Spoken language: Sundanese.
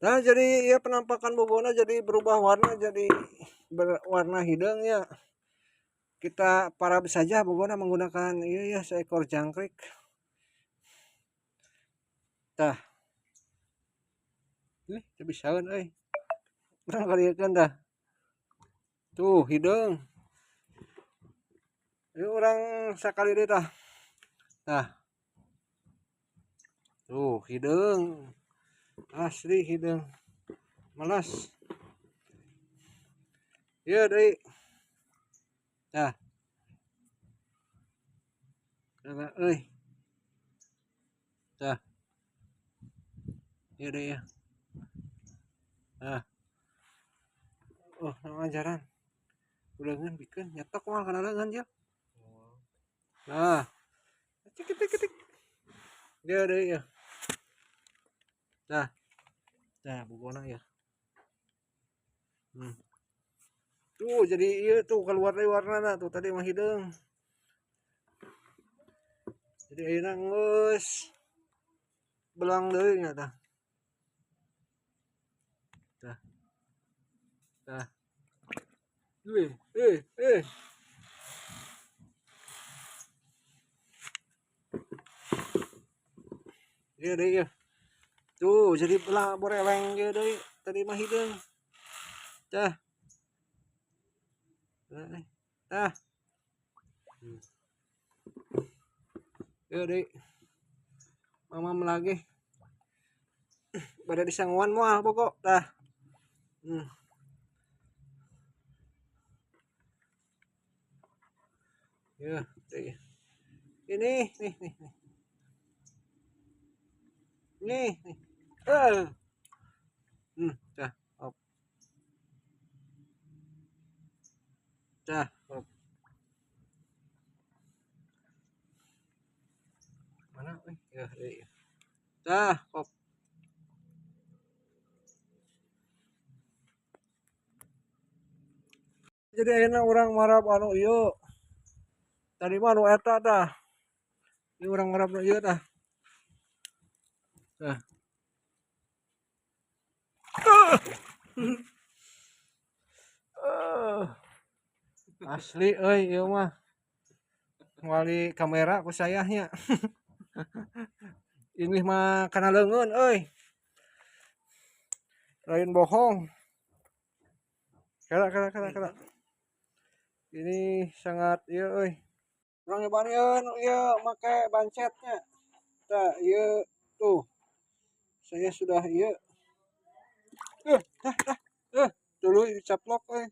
Nah, jadi ya penampakan bogona jadi berubah warna, jadi berwarna hidung ya. Kita parab saja bogona menggunakan iya ya seekor jangkrik. Tah. Ih, teu bisaeun euy. Urang kariekeun tah. Tuh hidung. Ieu urang sakali deui tah. Tah. Tuh hidung. Asli hidung. Melas. Ieu deui. Tah. Tah euy. Tah. Ieu deui ya. Tah. Oh, ajaran. Ulengan bikeun nyetok moal kana leungeun jeung. Nah. Cik tik tik. Dia deui ya. Nah. Nah, bogona ya. Tuh jadi ieu tuh keluar deui warnana tuh tadi mah hideung. Jadi ayeuna geus belang deui nya tah. Tah. Tah. Wih, eh. Ieu deui ya. Tuh jadi belang boreleng ieu deui tadi mah hideung. Tah. Tah. Ieu deui. Mamam lagi. Bade disanguan moal pokok tah. Ya, deui. Ini nih nih nih. Nih nih. Dah, op. Dah, op. Mana euy? Ya, deui. Dah, op. Jadi ayeuna urang marab anu ieu. Tadi mah anu eta tah. Ieu urang marab nu ieu tah. Tah. Asli euy ieu mah. Wali kamera ku saya nya. Ini mah kana leungeun euy. Lain bohong. Kala kala kala kala. Ini sangat ieu euy. Urang nyoban ieu nu ieu make bancetnya. Tah ieu tuh. Saya sudah ieu. Tah tah. Tuluy dicaplok euy.